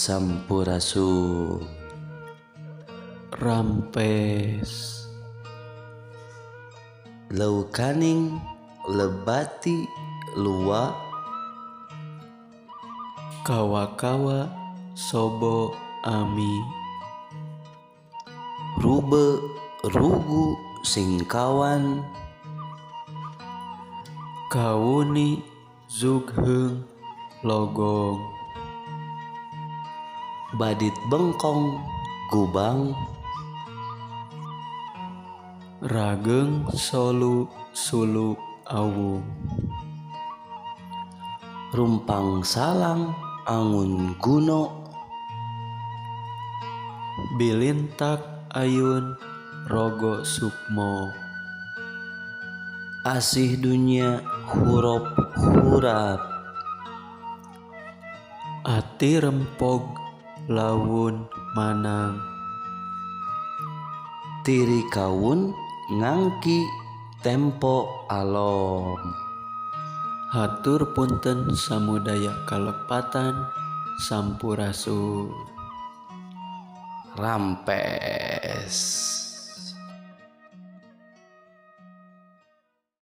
Sampurasun. Rampes. Leukaning lebati lua. Kawa-kawa sobo ami. Rube rugu singkawan. Kawuni zugheung logong. Badit bengkong gubang. Rageung solu sulu awung. Rumpang salang angun guno. Bilintak ayun rogo sukmo. Asih dunya hurop hurap. Ati rempog lawun manang. Tiri kawun ngangki tempo alom. Hatur punten samudaya kalepatan. Sampurasun. Rampes.